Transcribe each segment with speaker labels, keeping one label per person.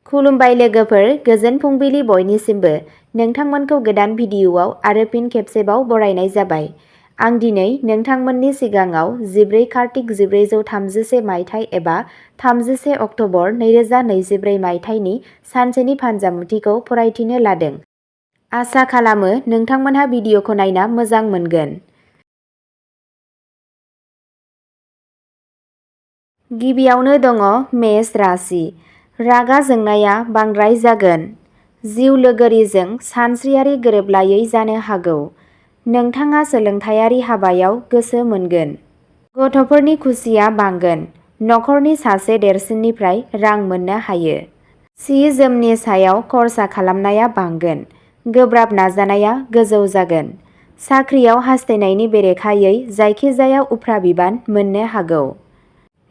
Speaker 1: खुलुमबाय लोगोफोर, गोजोन फुंबिलि बयनिसिमबो। नोंथांमोनखौ गोदान भिडिअ'आव आरो फिन खेबसेबाव बरायनाय जाबाय। आं दिनै नोंथांमोननि सिगाङाव 14 कार्तिक 1431 मायथाइ एबा 31 अक्ट'बर 2024 मायथाइनि सानसेनि फानजामुथिखौ फरायथिनो लादों। आसा खालामो नोंथांमोनहा भिडिअ'खौ नायना मोजां मोनगोन। गिबियावनो दङ मेष राशि। रागा जोंनाया बांद्राय जागोन। जिउ लोगोरिजों सानस्रियारि गोरोबलायै जानो हागौ। नोंथाङा सोलोंथायारि हाबायाव गोसो मोनगोन। गथ'फोरनि खुसिया बांगोन। नखरनि सासे देरसिननिफ्राय रां मोननो हायो। सि-जोमनि सायाव खरसा खालामनाया बांगोन। गोब्राब नाजानाया गोजौ जागोन। साख्रियाव हास्थायनायनि बेरेखायै जायखिजाया उफ्रा बिबान मोननो हागौ।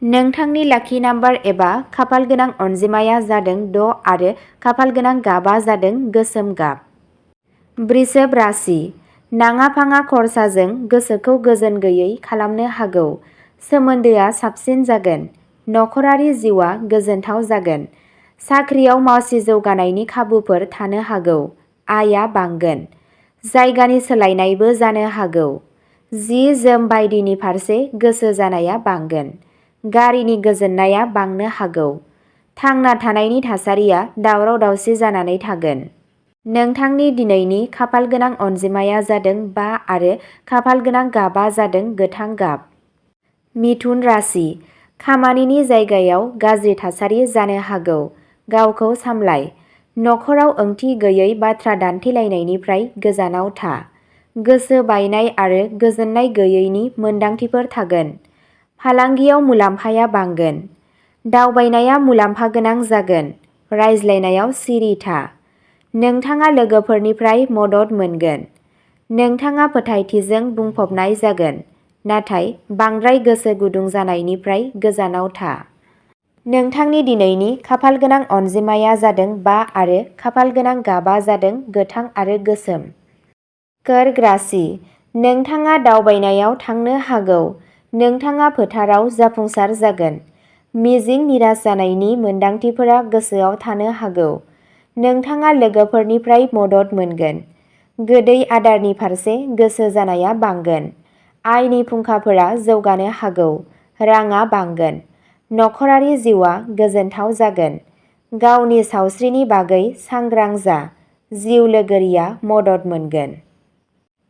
Speaker 1: नोंथांनि लाखि नाम्बार एबा खाफाल गोनां अनजिमाया जादों 6 आरो खाफाल गोनां गाबआ जादों गोसोम गाब। वृषभ राशि। नाङा-फाङा खरसाजों गोसोखौ गोजोन गैयै खालामनो हागौ। सोमोन्दोआ साबसिन जागोन। नखरारि जिउआ गोजोनथाव जागोन। साख्रियाव मासि जौगानायनि खाबुफोर थानो हागौ। आयआ बांगोन। जायगानि सोलायनायबो जानो हागौ। जि-जोम बायदिनि फारसे गोसो जानाया बांगोन। गारिनि गोजोननाया बांनो हागौ। थांना थानायनि थासारिया दावराव-दावसि जानानै थागोन। नोंथांनि दिनैनि खाफाल गोनां अनजिमाया जादों 5 आरो खाफाल गोनां गाबआ जादों गोथां गाब। मिथुन राशि। खामानिनि जायगायाव गाज्रि थासारि जानो हागौ। गावखौ सामलाय। नखराव ओंथि गैयै बाथ्रा दान्थेलायनायनिफ्राय गोजानाव था। गोसो बायनाय आरो गोजोननाय गैयैनि मोन्दांथिफोर थागोन। फालांगियाव मुलाम्फाया बांगोन। दावबायनाया मुलाम्फा गोनां जागोन। रायज्लायनायाव सिरि था। नोंथाङा लोगोफोरनिफ्राय मदद मोनगोन। नोंथाङा फोथायथिजों बुंफबनाय जागोन, नाथाय बांद्राय गोसो गुदुं जानायनिफ्राय गोजानाव था। नोंथांनि दिनैनि खाफाल गोनां अनजिमाया जादों 5 आरो खाफाल गोनां गाबआ जादों गोथां आरो गोसोम। कर्क राशि। नोंथाङा दावबायनायाव थांनो हागौ। नोंथाङा फोथाराव जाफुंसार जागोन। मिजिं निराश जानायनि मोन्दांथिफोरा गोसोआव थानो हागौ। नोंथाङा लोगोफोरनिफ्राय मदद मोनगोन। गोदै आदारनि फारसे गोसो जानाया बांगोन। आयनि फुंखाफोरा जौगानो हागौ। राङा बांगोन। नखरारि जिउआ गोजोनथाव जागोन। गावनि सावस्रिनि बागै सांग्रां जा। जिउ लोगोरिया मदद मोनगोन।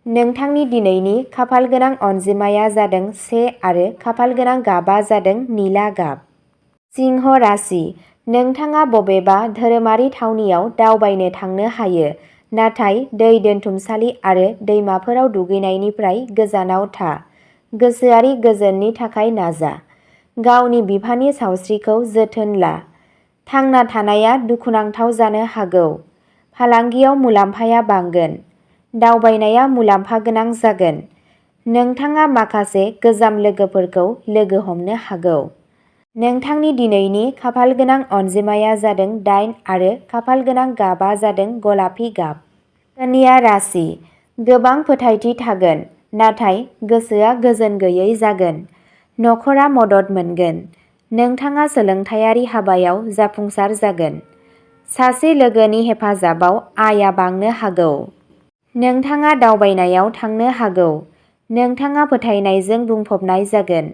Speaker 1: नोंथांनि दिनैनि खाफाल गोनां अनजिमाया जादों 1 आरो खाफाल गोनां गाबआ जादों निला गाब। सिंह राशि। नोंथाङा बबेबा धोरोमारि थावनियाव दावबायनो थांनो हायो, नाथाय दै दोनथुमसालि आरो दैमाफोराव दुगैनायनिफ्राय गोजानाव था। गोसोआरि गोजोननि थाखाय नाजा। गावनि बिफानि सावस्रिखौ जोथोन ला। थांना थानाया दुखुनांथाव जानो हागौ। फालांगियाव मुलाम्फाया बांगोन। दावबायनाया मुलाम्फा गोनां जागोन। नोंथाङा माखासे गोजाम लोगोफोरखौ लोगो हमनो हागौ। नोंथांनि दिनैनि खाफाल गोनां अनजिमाया जादों 8 आरो खाफाल गोनां गाबआ जादों गलापि गाब। कन्या राशि। गोबां फोथायथि थागोन, नाथाय गोसोआ गोजोन गैयै जागोन। नखरा मदद मोनगोन। नोंथाङा सोलोंथायारि हाबायाव जाफुंसार जागोन। सासे लोगोनि हेफाजाबाव आयआ बांनो हागौ। नोंथाङा दावबायनायाव थांनो हागौ। नोंथाङा फोथायनायजों बुंफबनाय जागोन।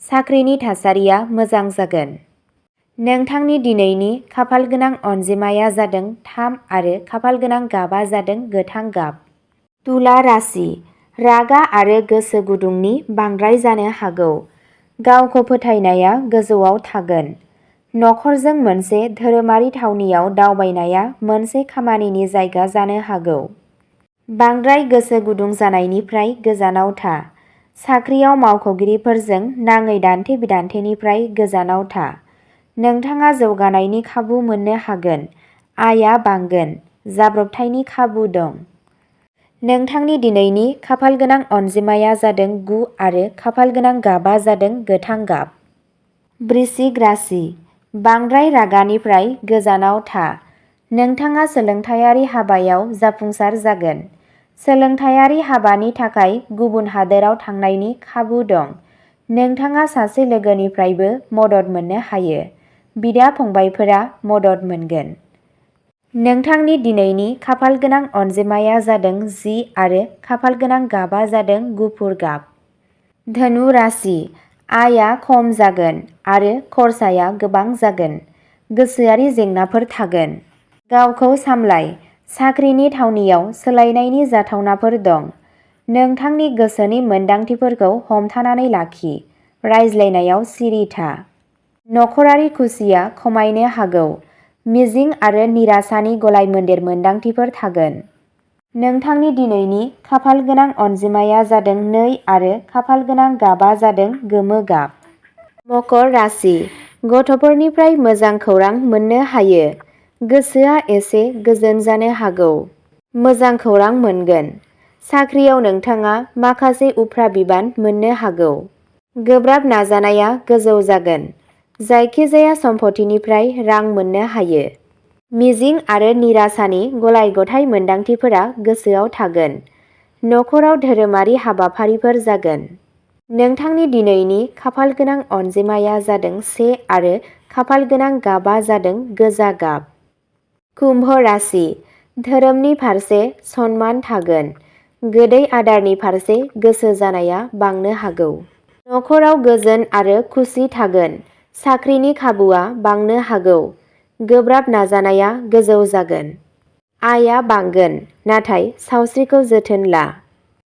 Speaker 1: साख्रिनि थासारिया मोजां जागोन। नोंथांनि दिनैनि खाफाल गोनां अनजिमाया जादों 3 आरो खाफाल गोनां गाबआ जादों गोथां गाब। तुला राशि। रागा आरो गोसो गुदुंनि बांद्राय जानो हागौ। गावखौ फोथायनाया गोजौआव थागोन। नखरजों मोनसे धोरोमारि थावनियाव दावबायनाया मोनसे खामानिनि जायगा जानो हागौ। बांद्राय गोसो गुदुं जानायनिफ्राय गोजानाव था। साख्रियाव मावख'गिरिफोरजों नाङै दान्थे-बिदान्थेनिफ्राय गोजानाव था। नोंथाङा जौगानायनि खाबु मोननो हागोन। आयआ बांगोन। जाब्रबथायनि खाबु दं। नोंथांनि दिनैनि खाफाल गोनां अनजिमाया जादों 9 आरो खाफाल गोनां गाबआ जादों गोथां गाब। वृश्चिक राशि। बांद्राय रागानिफ्राय गोजानाव था। नोंथाङा सोलोंथायारि हाबायाव जाफुंसार जागोन। सोलोंथायारि हाबानि थाखाय गुबुन हादोराव थांनायनि खाबु दं। नोंथाङा सासे लोगोनिफ्रायबो मदद मोननो हायो। बिदा-फंबायफोरा मदद मोनगोन। नोंथांनि दिनैनि खाफालगोनां अनजिमाया जादों 10 आरो खाफालगोनां गाबा जादों गुफुर गाब। धनु राशि आयआ खम जागोन आरो खरसाया गोबां जागोन। गोसोआरि जेंनाफोर थागोन। गावखौ सामलाय। साख्रिनि थावनियाव सोलायनायनि जाथावनाफोर दं। नोंथांनि गोसोनि मोनदांथिफोरखौ हमथानानै लाखि। रायज्लायनायाव सिरि था। नखरारि खुसिया खमायनो हागौ। मिजिं आरो निराशानि गलायमोन्देर मोनदांथिफोर थागोन। नोंथांनि दिनैनि खाफालगोनां अनजिमाया जादों 2 आरो खाफालगोनां गाबा जादों गोमो गाब। मकर राशि गथ'फोरनिफ्राय मोजां खौरां मोननो हायो। गोसोआ एसे गोजोन जानो हागौ। मोजां खौरां मोनगोन। साख्रियाव नोंथाङा माखासे उफ्रा बिबान मोननो हागौ। गोब्राब नाजानाया गोजौ जागोन। जायखिजाया सम्पथिनिफ्राय रां मोननो हायो। मिजिं आरो निराशानि गलाय-गथाय मोनदांथिफोरा गोसोआव थागोन। नखराव धोरोमारि हाबाफारिफोर जागोन। नोंथांनि दिनैनि खाफालगोनां अनजिमाया जादों 1 आरो खाफालगोनां गाबा जादों गोजा गाब। कुम्भ राशि धोरोमनि फारसे सनमान थागोन। गोदै आदारनि फारसे गोसो जानाया बांनो हागौ। नखराव गोजोन आरो खुसि थागोन। साख्रिनि खाबुआ बांनो हागौ। गोब्राब नाजानाया गोजौ जागोन। आयआ बांगोन, नाथाय सावस्रिखौ जोथोन ला।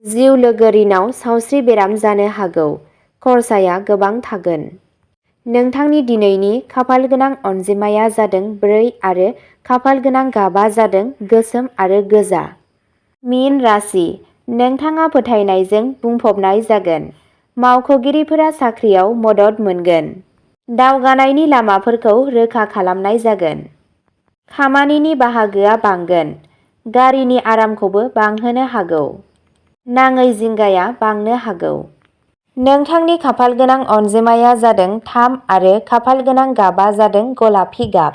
Speaker 1: जिउ लोगोरिनाव सावस्रि बेराम जानो हागौ। खरसाया गोबां थागोन। नोंथांनि दिनैनि खाफालगोनां अनजिमाया जादों 4 आरो खाफालगोनां गाबा जादों गोसोम आरो गोजा। मीन राशि नोंथाङा फोथायनायजों बुंफबनाय जागोन। मावख'गिरिफोरा साख्रियाव मदद मोनगोन। दावगानायनि लामाफोरखौ रोखा खालामनाय जागोन। खामानिनि बाहागोआ बांगोन। गारिनि आरामखौबो बांहोनो हागौ। नाङै जिंगाया बांनो हागौ। नोंथांनि खाफालगोनां अनजिमाया जादों 3 आरो खाफालगोनां गाबा जादों गलापि गाब।